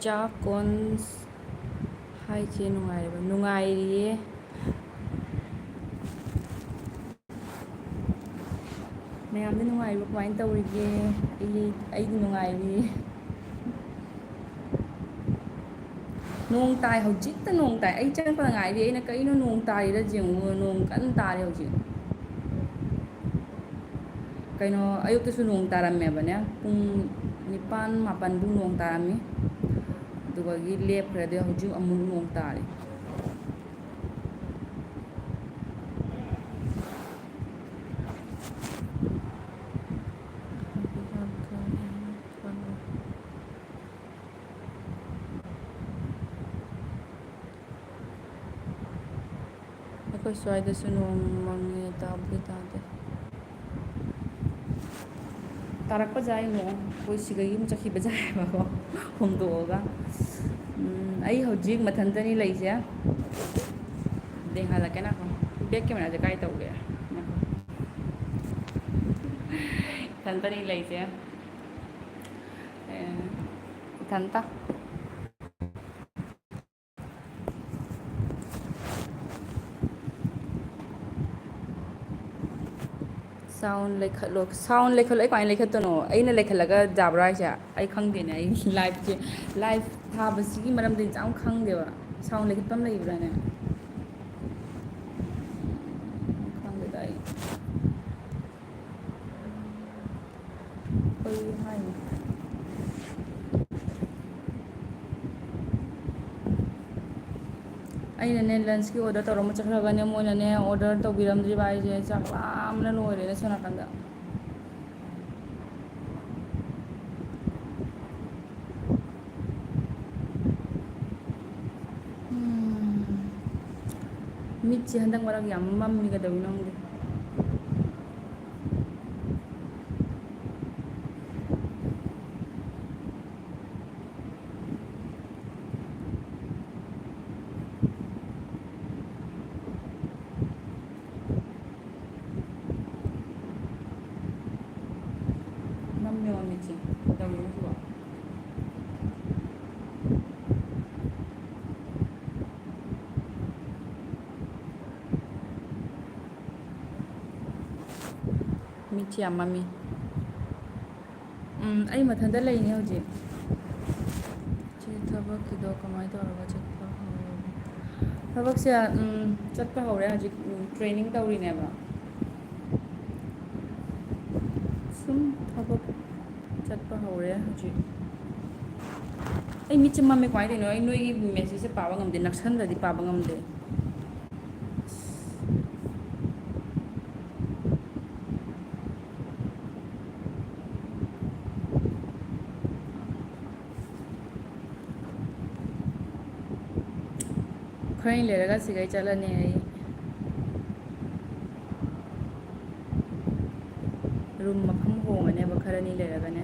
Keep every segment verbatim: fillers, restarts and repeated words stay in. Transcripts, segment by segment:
ꯆꯥꯛ ꯀꯣꯟꯁ꯫ ꯍꯥꯏ ꯆꯦ, ꯅꯨꯡꯉꯥꯏꯔꯤꯕ? ꯅꯨꯡꯉꯥꯏꯔꯤꯌꯦ꯫ ꯃꯌꯥꯝꯗꯤ ꯅꯨꯡꯉꯥꯏꯔꯤꯕꯣ? ꯀꯃꯥꯏꯅ ꯇꯧꯔꯤꯒꯦ? ꯑꯩ, ꯑꯩꯗꯤ ꯅꯨꯡꯉꯥꯏꯔꯤ꯫ ꯅꯣꯡ ꯇꯥꯏ, ꯍꯧꯖꯤꯛꯇ ꯅꯣꯡ ꯇꯥꯏ꯫ ꯑꯩ ꯆꯪꯉꯛꯄꯗ ꯉꯥꯏꯔꯤ꯫ ꯑꯩꯅ, "ꯀꯩꯅꯣ, ꯅꯣꯡ ꯇꯥꯔꯤꯔ ꯌꯦꯡꯉꯨ"꯫ ꯅꯣꯡ ꯀꯟꯅ ꯇꯥꯔꯤ ꯍꯧꯖꯤꯛ꯫ ꯀꯩꯅꯣ, ꯑꯌꯨꯛꯇꯁꯨ ꯅꯣꯡ ꯇꯥꯔꯝꯃꯦꯕꯅꯦ, ꯄꯨꯡ ꯅꯤꯄꯥꯟ ꯃꯥꯄꯟꯕꯨ ꯅꯣꯡ ꯇꯥꯔꯝꯃꯤ꯫ ꯑꯗꯨꯗꯒꯤ ꯂꯦꯞꯈ꯭ꯔꯦ, ꯑꯗꯩ ꯍꯧꯖꯤꯛ ꯑꯃꯨꯛ ꯅꯣꯡ ꯇꯥꯔꯤ꯫ ꯑꯩꯈꯣꯏ ꯁ꯭ꯋꯥꯏꯗꯁꯨ ꯅꯣꯡ ꯃꯪꯉꯦ, ꯇꯥꯕꯨꯗꯤ ꯇꯥꯗꯦ꯫ ꯇꯥꯔꯛꯄ ꯌꯥꯏ ꯅꯣꯡ, ꯑꯩꯈꯣꯏ ꯁꯤꯒ ꯌꯨꯝ ꯆꯠꯈꯤꯕ ꯌꯥꯏꯑꯕꯀꯣ, ꯍꯣꯡꯗꯣꯛꯑꯒ꯫ ꯎꯝ, ꯑꯩ ꯍꯧꯖꯤꯛ ꯃꯊꯟꯇꯅꯤ ꯂꯩꯁꯦ꯫ ꯂꯦꯡꯍꯜꯂꯛꯀꯦ ꯉꯥꯏꯈꯣ꯫ Back camera ꯁꯦ ꯀꯥꯏ ꯇꯧꯒꯦ? ꯉꯥꯏꯈꯣ꯫ ꯏꯊꯟꯇꯅꯤ ꯂꯩꯁꯦ꯫ ꯑꯦ, ꯏꯊꯟꯇ꯫ Sound ꯂꯩꯈꯠꯂꯣ, sound ꯂꯩꯈꯠꯂꯣ꯫ ꯑꯩ ꯀꯃꯥꯏꯅ ꯂꯩꯈꯠꯇꯣꯏꯅꯣ? ꯑꯩꯅ ꯂꯩꯈꯠꯂꯒ ꯌꯥꯕ꯭ꯔꯣ ꯍꯥꯏꯁꯦ? ꯑꯩ ꯈꯪꯗꯦꯅꯦ, ꯑꯩ live ꯁꯦ, live ꯊꯥꯕꯁꯤꯒꯤ ꯃꯔꯝꯗ ꯌꯥꯝ ꯈꯪꯗꯦꯕ꯫ Sound ꯂꯩꯈꯠꯐꯝ ꯂꯩꯕ꯭ꯔꯥꯅꯦ? ꯈꯪꯗꯦꯗ ꯑꯩ꯫ ꯀꯔꯤ ꯍꯥꯏꯅꯣ? ꯑꯩꯅꯅꯦ, lunch ꯀꯤ order ꯇꯧꯔꯝꯕ ꯆꯠꯈ꯭ꯔꯒꯅꯦ, ꯃꯣꯏꯅꯅꯦ, order ꯇꯧꯕꯤꯔꯝꯗ꯭ꯔꯤꯕ ꯍꯥꯏꯁꯦ꯫ ꯆꯥꯛ ꯂꯥꯝꯕꯅ ꯂꯣꯏꯔꯦꯅꯦ ꯁꯣꯝ ꯅꯥꯀꯟꯗ꯫ ꯎꯝ꯫ ꯃꯤꯠꯁꯦ ꯍꯟꯗꯛ ꯃꯔꯛ ꯌꯥꯝ ꯃꯝꯃꯤ, ꯀꯩꯗꯧꯔꯤꯅꯣ ꯈꯪꯗꯦ꯫ ꯃꯝꯃꯦ ꯃꯃꯤꯠꯁꯦ꯫ ꯀꯩꯗꯧꯔꯤꯅꯣ ꯁꯤꯕꯣ? ꯁꯤ ꯌꯥꯝ ꯃꯝꯃꯤ꯫ ꯎꯝ, ꯑꯩ ꯃꯊꯟꯇ ꯂꯩꯅꯦ ꯍꯧꯖꯤꯛ꯫ ꯁꯤ ꯊꯕꯛꯀꯤꯗꯣ ꯀꯃꯥꯏꯅ ꯇꯧꯔꯒ ꯆꯠꯄ ꯍꯧꯔꯒꯦ? ꯊꯕꯛꯁꯦ, ꯎꯝ, ꯆꯠꯄ ꯍꯧꯔꯦ ꯍꯧꯖꯤꯛ꯫ ꯎꯝ, training ꯇꯧꯔꯤꯅꯦꯕ꯫ ꯁꯨꯝ ꯊꯕꯛ ꯆꯠꯄ ꯍꯧꯔꯦ ꯍꯧꯖꯤꯛ꯫ ꯑꯩ ꯃꯤꯠꯁꯦ ꯃꯝꯃꯦ ꯀꯃꯥꯏꯅ ꯇꯧꯔꯤꯅꯣ? ꯑꯩ ꯅꯣꯏꯒꯤ messageꯁꯦ ꯄꯥꯕ ꯉꯝꯗꯦ, ꯅꯛꯁꯟꯗ꯭ꯔꯗꯤ ꯄꯥꯕ ꯉꯝꯗꯦ꯫ ꯈꯔ ꯂꯩꯔꯒ ꯁꯤꯒꯩ ꯆꯠꯂꯅꯤ ꯑꯩ꯫ Room ꯃꯐꯝ ꯍꯣꯡꯉꯅꯦꯕ ꯈꯔꯅꯤ ꯂꯩꯔꯒꯅꯦ꯫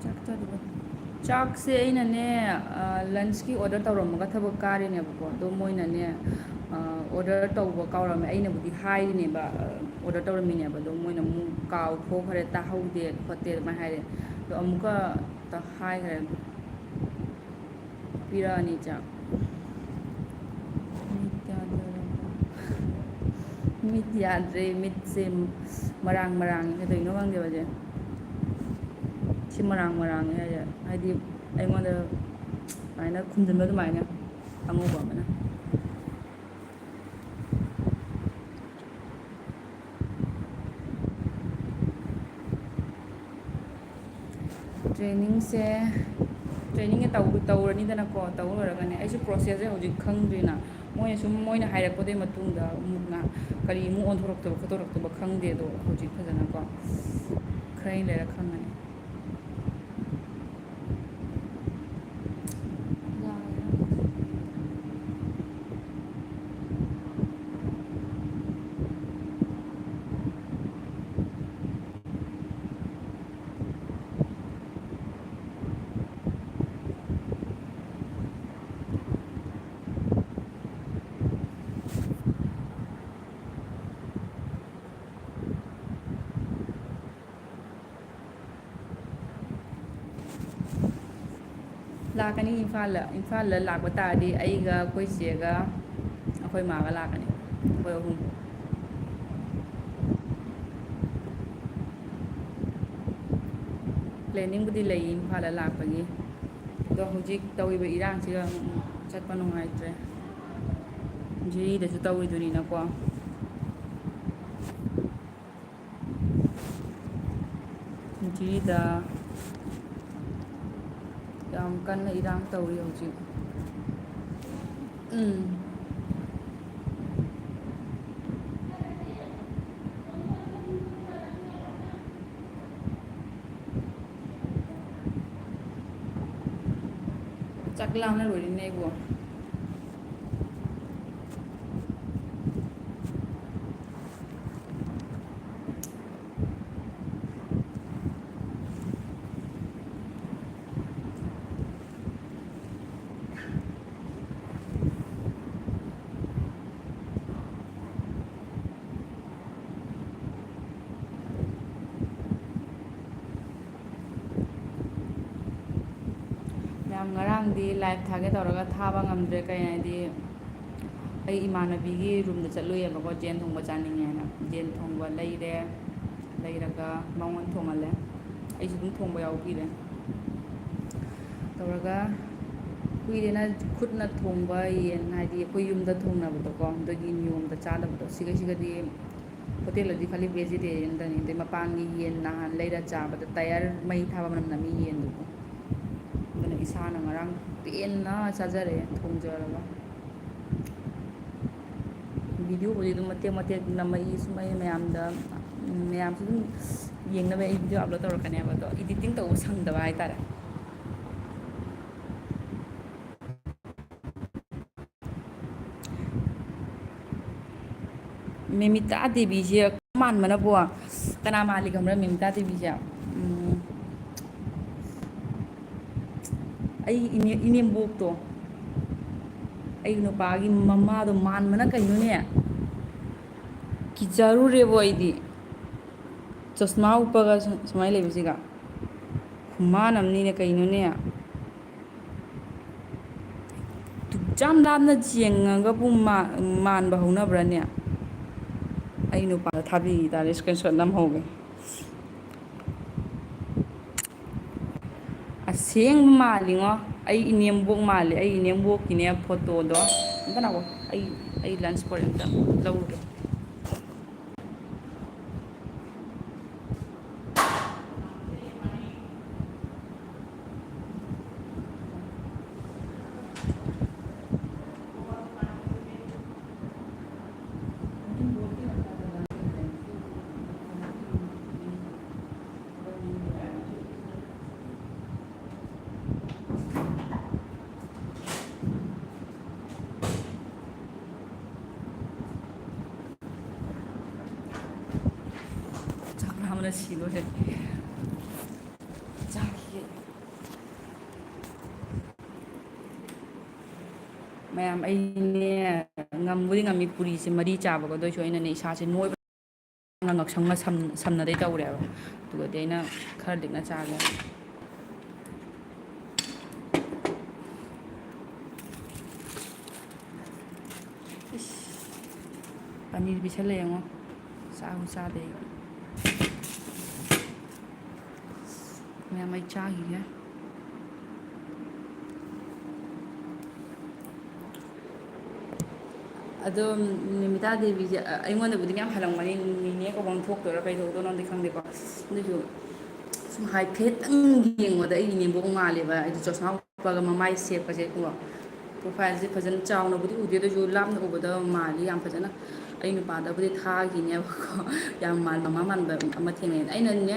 ꯆꯥꯛ ꯆꯥꯗꯕ꯫ ꯆꯥꯛꯁꯦ ꯑꯩꯅꯅꯦ, ꯑ, lunchꯀꯤ order ꯇꯧꯔꯝꯃꯒ ꯊꯕꯛ ꯀꯥꯔꯤꯅꯦꯕꯀꯣ꯫ ꯑꯗꯣ ꯃꯣꯏꯅꯅꯦ, ꯑ, order ꯇꯧꯕ ꯀꯥꯎꯔꯝꯃꯦ꯫ ꯑꯩꯅꯕꯨꯗꯤ ꯍꯥꯏꯔꯤꯅꯦꯕ, ꯑ, order ꯇꯧꯔꯝꯃꯤꯅꯦꯕ꯫ ꯑꯗꯣ ꯃꯣꯏꯅ ꯑꯃꯨꯛ ꯀꯥꯎꯊꯣꯛꯈ꯭ꯔꯦ, ꯇꯥꯍꯧꯗꯦ ꯈꯣꯠꯇꯦ ꯑꯗꯨꯃꯥꯏꯅ ꯍꯥꯏꯔꯦ꯫ ꯑꯗꯣ ꯑꯃꯨꯛꯀ ꯍꯥꯏꯈ꯭ꯔꯦ꯫ ꯄꯤꯔꯛꯑꯅꯤ ꯆꯥꯛ꯫ ꯃꯤꯠ ꯌꯥꯗꯔꯦ꯫ ꯃꯤꯠ ꯌꯥꯗ꯭ꯔꯦ, ꯃꯤꯠꯁꯦ ꯃꯔꯥꯡ ꯃꯔꯥꯡ ꯀꯩꯗꯧꯅꯣ ꯈꯪꯗꯦꯕ ꯁꯦ꯫ ꯁꯤ ꯃꯔꯥꯡ ꯃꯔꯥꯡ ꯍꯥꯏꯁꯦ, ꯍꯥꯏꯗꯤ ꯑꯩꯉꯣꯟꯗ ꯁꯨꯃꯥꯏꯅ ꯈꯨꯝꯖꯤꯟꯕ ꯑꯗꯨꯃꯥꯏꯅ, ꯑꯉꯧꯕ ꯑꯃꯅ꯫ Trainingꯁꯦ, trainingꯁꯦ ꯇꯧ-, ꯇꯧꯔꯅꯤꯗꯅꯀꯣ꯫ ꯇꯧ ꯂꯣꯏꯔꯒꯅꯦ, ꯑꯩꯁꯨ processꯁꯦ ꯍꯧꯖꯤꯛ ꯈꯪꯗ꯭ꯔꯤꯅ, ꯃꯣꯏꯅ ꯁꯨꯝ, ꯃꯣꯏꯅ ꯍꯥꯏꯔꯛꯄꯗꯨꯒꯤ ꯃꯇꯨꯡꯗ ꯑꯃꯨꯛꯅ ꯀꯔꯤ ꯑꯃꯨꯛ ꯑꯣꯟꯊꯣꯔꯛꯇꯕ ꯈꯣꯠꯇꯣꯔꯛꯇꯕ ꯈꯪꯗꯦ꯫ ꯑꯗꯣ ꯍꯧꯖꯤꯛ ꯐꯖꯅꯀꯣ, ꯈꯔ ꯂꯩꯔ ꯈꯪꯉꯅꯤ꯫ ꯂꯥꯛꯀꯅꯤ ꯏꯝꯐꯥꯜꯗ꯫ ꯏꯝꯐꯥꯜꯗ ꯂꯥꯛꯄ ꯇꯥꯔꯗꯤ ꯑꯩꯒ ꯑꯩꯈꯣꯏ ꯆꯦꯒ ꯑꯩꯈꯣꯏ ꯃꯥꯒ ꯂꯥꯛꯀꯅꯤ, ꯑꯩꯈꯣꯏ ꯑꯍꯨꯝ꯫ ꯄ꯭ꯂꯦꯅꯤꯡꯕꯨꯗꯤ ꯂꯩ ꯏꯝꯐꯥꯜꯗ ꯂꯥꯛꯄꯒꯤ, ꯑꯗꯣ ꯍꯧꯖꯤꯛ ꯇꯧꯔꯤꯕ ꯏꯔꯥꯡꯁꯤꯒ ꯑꯃꯨꯛ ꯆꯠꯄ ꯅꯨꯡꯉꯥꯏꯇ꯭ꯔꯦ꯫ ꯖꯤꯔꯤꯗꯁꯨ ꯇꯧꯔꯤꯗꯨꯅꯤꯅꯀꯣ꯫ ꯖꯤꯔꯤꯗ ꯌꯥꯝ ꯀꯟꯅ ꯏꯔꯥꯡ ꯇꯧꯔꯤ ꯍꯧꯖꯤꯛ꯫ ꯎꯝ꯫ ꯆꯥꯛ ꯂꯥꯝꯅ ꯂꯣꯏꯔꯦꯅꯦ ꯑꯩꯕꯨ꯫ ꯃꯌꯥꯝ, ꯉꯔꯥꯡꯗꯤ ꯂꯥꯏꯚ ꯊꯥꯒꯦ ꯇꯧꯔꯒ ꯊꯥꯕ ꯉꯝꯗ꯭ꯔꯦ꯫ ꯀꯩ ꯍꯥꯏꯗꯤ, ꯑꯩ ꯏꯃꯥꯟꯅꯕꯤꯒꯤ ꯔꯨꯝꯗ ꯆꯠꯂꯨꯏꯌꯦꯕꯀꯣ, ꯌꯦꯟ ꯊꯣꯡꯕ ꯆꯥꯅꯤꯡꯉꯦꯅ꯫ ꯌꯦꯟ ꯊꯣꯡꯕ ꯂꯩꯔꯦ, ꯂꯩꯔꯒ ꯃꯉꯣꯟꯗ ꯊꯣꯡꯍꯜꯂꯦ, ꯑꯩꯁꯨ ꯑꯗꯨꯝ ꯊꯣꯡꯕ ꯌꯥꯎꯕꯤꯔꯦ꯫ ꯇꯧꯔꯒ ꯀꯨꯏꯔꯦꯅ ꯈꯨꯠꯅ ꯊꯣꯡꯕ ꯌꯦꯟ, ꯍꯥꯏꯗꯤ ꯑꯩꯈꯣꯏ ꯌꯨꯝꯗ ꯊꯣꯡꯅꯕꯗꯣꯀꯣ, ꯑꯗꯨꯒꯤ ꯅꯤꯌꯣꯝꯗ ꯆꯥꯗꯕꯗꯣ꯫ ꯁꯤꯒꯩꯁꯤꯒꯗꯤ ꯍꯣꯇꯦꯜꯗꯗꯤ ꯈꯜꯂꯤ ꯚꯦꯖꯤꯇꯦꯔꯤꯌꯟꯗꯅꯤ, ꯑꯗꯩ ꯃꯄꯥꯟꯒꯤ ꯌꯦꯟ ꯅꯍꯥꯟ ꯂꯩꯔ ꯆꯥꯕꯗ ꯇꯌꯥꯔ ꯃꯩ ꯊꯥꯕ ꯃꯅꯝ ꯅꯝꯃꯤ ꯌꯦꯟꯗꯨꯕꯨ꯫ ꯑꯗꯨꯅ ꯏꯁꯥꯅ ꯉꯔꯥꯡ ꯄꯦꯟꯅ ꯆꯥꯖꯔꯦ ꯊꯣꯡꯖꯔꯒ꯫ ꯚꯤꯗꯤꯑꯣꯕꯨꯗꯤ ꯑꯗꯨꯝ ꯃꯇꯦꯛ ꯃꯇꯦꯛ ꯅꯝꯃꯛꯏ ꯁꯨꯝ ꯑꯩ ꯃꯌꯥꯝꯗ, ꯃꯌꯥꯝꯁꯨ ꯑꯗꯨꯝ ꯌꯦꯡꯅꯕ ꯑꯩ ꯚꯤꯗꯤꯑꯣ ꯑꯞꯂꯣꯗ ꯇꯧꯔꯛꯀꯅꯦꯕ, ꯑꯗꯣ ꯏꯗꯤꯇꯤꯡ ꯇꯧꯕ ꯁꯪꯗꯕ ꯍꯥꯏꯇꯥꯔꯦ꯫ ꯃꯤꯃꯤꯇꯥ ꯗꯦꯕꯤꯁꯦ ꯃꯥꯟꯕꯅꯕꯨ ꯀꯅꯥ ꯃꯥꯜꯂꯤ ꯈꯪꯕ꯭ꯔꯥ? ꯃꯤꯃꯤꯇꯥ ꯗꯦꯕꯤꯁꯦ, ꯎꯝ, ꯑꯩ ꯏꯅꯦ-, ꯏꯅꯦꯝꯕꯣꯛꯇꯣ, ꯑꯩ ꯅꯨꯄꯥꯒꯤ ꯃꯃꯥꯗꯣ ꯃꯥꯟꯕꯅ ꯀꯩꯅꯣꯅꯦ, ꯀꯤꯖꯔꯨꯔꯦꯕꯣ ꯑꯩꯗꯤ꯫ ꯆꯁꯃꯥ ꯎꯞꯄꯒ ꯁꯨ-, ꯁꯨꯃꯥꯏꯅ ꯂꯩꯕꯁꯤꯒ꯫ ꯈꯨꯃꯥꯟ ꯑꯃꯅꯤꯅꯦ ꯀꯩꯅꯣꯅꯦ꯫ ꯌꯥꯝ ꯂꯥꯞꯅ ꯌꯦꯡꯉꯒꯕꯨ ꯃꯥ-, ꯃꯥꯟꯕ ꯍꯧꯅꯕ꯭ꯔꯅꯦ? ꯑꯩ ꯅꯨꯄꯥꯗ ꯊꯥꯕꯤꯈꯤ ꯇꯥꯔꯦ, screenshot ꯅꯝꯍꯧꯒꯦ꯫ ꯑꯁꯦꯡꯕ ꯃꯥꯜꯂꯤꯉꯣ꯫ ꯑꯩ ꯏꯅꯦꯝꯕꯣꯛ ꯃꯥꯜꯂꯤ꯫ ꯑꯩ ꯏꯅꯦꯝꯕꯣꯛꯀꯤꯅꯦ ꯐꯣꯇꯣꯗꯣ꯫ ꯑꯝꯇ ꯂꯥꯛꯑꯣ꯫ ꯑꯩ, ꯑꯩ lunch break ꯑꯝꯇ ꯂꯧꯔꯨꯒꯦ꯫ ꯆꯥꯛ ꯂꯥꯝꯕꯅ ꯁꯤꯗꯣꯔꯦ꯫ ꯆꯥꯈꯤꯒꯦ꯫ ꯃꯌꯥꯝ, ꯑꯩꯅꯦ ꯉꯝꯕꯨꯗꯤ ꯉꯝꯃꯤ ꯄꯨꯔꯤꯁꯦ ꯃꯔꯤ ꯆꯥꯕꯀꯣ, ꯑꯗꯨ ꯑꯣꯏꯁꯨ ꯑꯩꯅꯅꯦ ꯏꯁꯥꯁꯦ ꯅꯣꯏꯕ ꯉꯛꯁꯪꯅ ꯁꯝ-, ꯁꯝꯅꯗꯩ ꯇꯧꯔꯦꯕ꯫ ꯑꯗꯨꯒꯗꯤ ꯑꯩꯅ ꯈꯔ ꯂꯤꯛꯅ ꯆꯥꯒꯦ꯫ ꯏꯁ, ꯄꯅꯤꯔ ꯄꯤꯁꯜꯂꯦ ꯌꯦꯡꯉꯣ꯫ ꯆꯥꯕꯨ ꯆꯥꯗꯦ ꯑꯩꯗꯤ꯫ ꯃꯌꯥꯝ ꯑꯩ ꯆꯥꯈꯤꯒꯦ꯫ ꯑꯗꯣ ꯅꯤꯃꯤꯇꯥ ꯗꯦꯕꯤꯁꯦ, ꯑ, ꯑꯩꯉꯣꯟꯗꯕꯨꯗꯤ ꯃꯌꯥꯝ ꯍꯜꯂꯝꯒꯅꯤ, ꯅꯤꯅꯦ ꯀꯧꯐꯝ ꯊꯣꯛꯇꯣꯏꯔꯥ ꯀꯩꯗꯧꯗꯣꯏꯅꯣꯗꯤ ꯈꯪꯗꯦꯀꯣ꯫ ꯑꯗꯨꯁꯨ ꯁꯨꯝ ꯍꯥꯏꯐꯦꯠꯇꯪ ꯌꯦꯡꯕꯗ ꯑꯩꯒꯤ ꯅꯦꯝꯕꯣꯛ ꯃꯥꯜꯂꯦꯕ, ꯍꯥꯏꯗꯤ ꯆꯁꯃꯥ ꯎꯞꯄꯒ ꯃꯃꯥꯏ ꯁꯦꯞꯀꯁꯦ ꯀꯣ꯫ Profile ꯁꯦ ꯐꯖꯅ ꯆꯥꯎꯅꯕꯨꯗꯤ ꯎꯗꯦ, ꯑꯗꯨꯁꯨ ꯂꯥꯞꯅ ꯎꯕꯗ ꯃꯥꯜꯂꯤ ꯌꯥꯝ ꯐꯖꯅ꯫ ꯑꯩ ꯅꯨꯄꯥꯗꯕꯨꯗꯤ ꯊꯥꯈꯤꯅꯦꯕꯀꯣ, ꯌꯥꯝ ꯃꯥꯟꯕ, ꯃꯥ ꯃꯥꯟꯕ ꯑꯃ ꯊꯦꯡꯅꯩ꯫ ꯑꯩꯅꯅꯦ,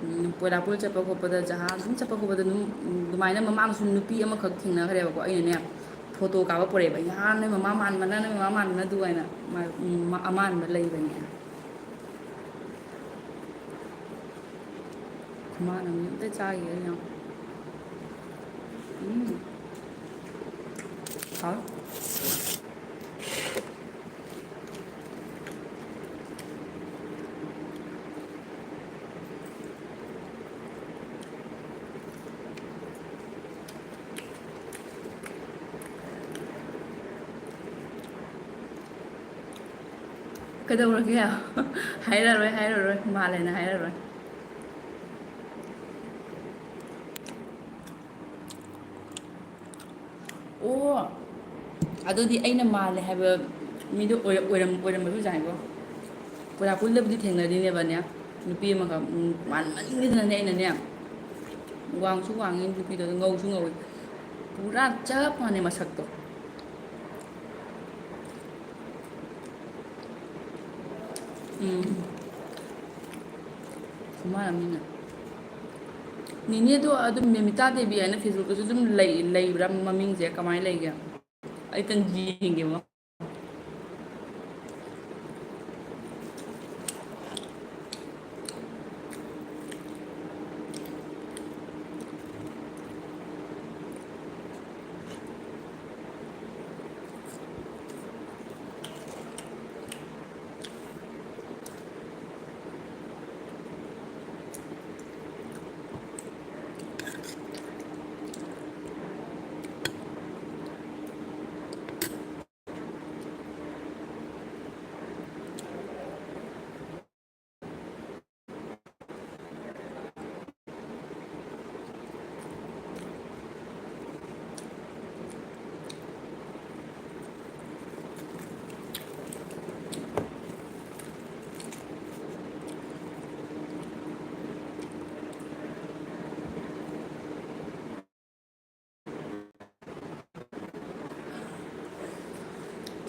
ꯎꯝ, ꯄꯣꯏꯔꯥꯄꯨꯜ ꯆꯠꯄ ꯈꯣꯠꯄꯗ, ꯖꯍꯥꯖ ꯑꯗꯨꯝ ꯆꯠꯄ ꯈꯣꯠꯄꯗ ꯑꯗꯨꯝ, ꯎꯝ, ꯑꯗꯨꯃꯥꯏꯅ ꯃꯃꯥꯡꯁꯨ ꯅꯨꯄꯤ ꯑꯃꯈꯛ ꯊꯦꯡꯅꯈ꯭ꯔꯦꯕꯀꯣ꯫ ꯑꯩꯅꯅꯦ, ꯐꯣꯇꯣ ꯀꯥꯞꯄ ꯄꯨꯔꯛꯑꯦꯕ꯫ "ꯏꯍꯥ, ꯅꯣꯏ ꯃꯃꯥ ꯃꯥꯟꯕꯅ, ꯅꯣꯏ ꯃꯃꯥ ꯃꯥꯟꯕꯅ" ꯑꯗꯨ ꯍꯥꯏꯅ꯫ ꯃꯥ, ꯎꯝ, ꯃꯥ ꯑꯃꯥꯟꯕ ꯂꯩꯕꯅꯦ꯫ ꯈꯨꯃꯥꯟ ꯑꯃ ꯑꯝꯇ ꯆꯥꯈꯤꯒꯦ ꯑꯩꯅ꯫ ꯎꯝ꯫ ꯍꯥꯎ꯫ ꯀꯩꯗꯧꯔꯒꯦ? ꯍꯥꯏꯔꯔꯣꯏ, ꯍꯥꯏꯔꯔꯣꯏ, ꯃꯥꯜꯂꯦꯅ ꯍꯥꯏꯔꯔꯣꯏ꯫ ꯑꯣ, ꯑꯗꯨꯗꯤ ꯑꯩꯅ ꯃꯥꯜꯂꯦ ꯍꯥꯏꯕ ꯃꯤꯗꯣ ꯑꯣꯏꯔꯝ-, ꯑꯣꯏꯔꯝꯕꯁꯨ ꯌꯥꯏꯀꯣ꯫ ꯄꯨꯔꯥ ꯄꯨꯜꯂꯕꯨꯗꯤ ꯊꯦꯡꯅꯔꯤꯅꯦꯕꯅꯦ, ꯅꯨꯄꯤ ꯑꯃꯒ, ꯎꯝ, ꯃꯥꯟꯃꯟꯈꯤꯗꯅꯅꯦ ꯑꯩꯅꯅꯦ, ꯋꯥꯡꯁꯨ ꯋꯥꯡꯉꯤ ꯅꯨꯄꯤꯗꯣ, ꯑꯗꯨ ꯉꯧꯁꯨ ꯉꯧꯋꯤ, ꯄꯨꯔꯥ ꯆꯞ ꯃꯥꯟꯅꯩ ꯃꯁꯛꯇꯣ꯫ ꯎꯝ꯫ ꯈꯨꯃꯥꯟ ꯑꯃꯅꯤꯅꯦ꯫ ꯅꯦꯅꯦꯗꯣ ꯑꯗꯨꯝ ꯃꯦꯃꯤꯇꯥ ꯗꯦꯕꯤ ꯍꯥꯏꯅ Facebook-ꯇꯁꯨ ꯑꯗꯨꯝ ꯂꯩ-, ꯂꯩꯕ꯭ꯔꯥ ꯃꯃꯤꯡꯁꯦ? ꯀꯃꯥꯏꯅ ꯂꯩꯒꯦ? ꯑꯩ ꯑꯝꯇꯪ ꯌꯦꯡꯒꯦꯕ꯫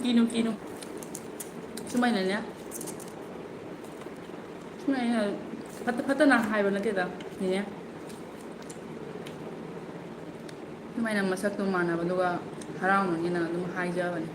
ꯀꯤꯅꯨ, ꯀꯤꯅꯨ꯫ ꯁꯨꯃꯥꯏꯅꯅꯦ꯫ ꯁꯨꯃꯥꯏꯅ ꯐꯠꯇ-, ꯐꯠꯇꯅ ꯍꯥꯏꯕ ꯅꯠꯇꯦꯗ, ꯅꯦꯅꯦ꯫ ꯁꯨꯃꯥꯏꯅ ꯃꯁꯛꯇꯣ ꯃꯥꯟꯅꯕꯗꯨꯒ ꯍꯔꯥꯎꯅꯅꯤꯅ ꯑꯗꯨꯝ ꯍꯥꯏꯖꯕꯅꯤ꯫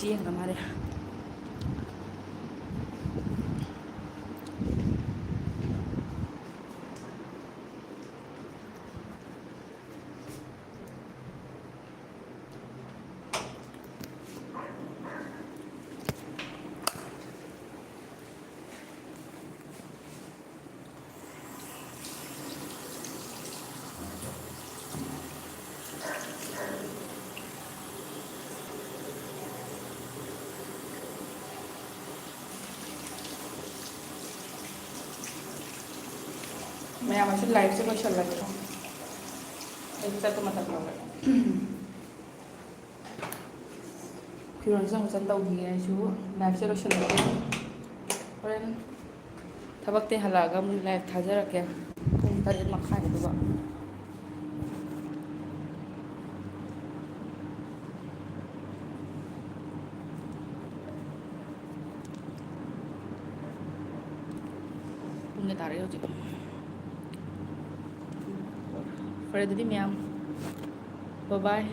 ꯆꯦꯟꯈ꯭ꯔ ꯃꯥꯜꯂꯦ꯫ ꯃꯌꯥꯝ ꯑꯁꯤ ꯂꯥꯏꯐꯁꯦ ꯂꯣꯏꯁꯤꯜꯂꯒꯦ꯫ ꯑꯩ ꯆꯠꯄ ꯃꯇꯝ ꯌꯧꯔꯦ꯫ ꯐꯤꯔꯣꯜꯁꯦ ꯑꯃꯨꯛ ꯆꯟ ꯇꯧꯈꯤꯒꯦ꯫ ꯑꯩꯁꯨ ꯂꯥꯏꯐꯁꯦ ꯂꯣꯏꯁꯤꯜꯂꯒꯦ꯫ ꯍꯣꯔꯦꯟ ꯊꯕꯛꯇꯩ ꯍꯜꯂꯛꯑꯒ ꯑꯃꯨꯛ ꯂꯥꯏꯐ ꯊꯥꯖꯔꯛꯀꯦ ꯄꯨꯡ ꯇꯔꯦꯠ ꯃꯈꯥꯏ ꯑꯗꯨꯒ꯫ ꯄꯨꯡ ꯀꯌꯥ ꯇꯥꯔꯒꯦ ꯍꯧꯖꯤꯛ? ꯐꯔꯦ ꯑꯗꯨꯗꯤ ꯃꯌꯥꯝ, bye bye꯫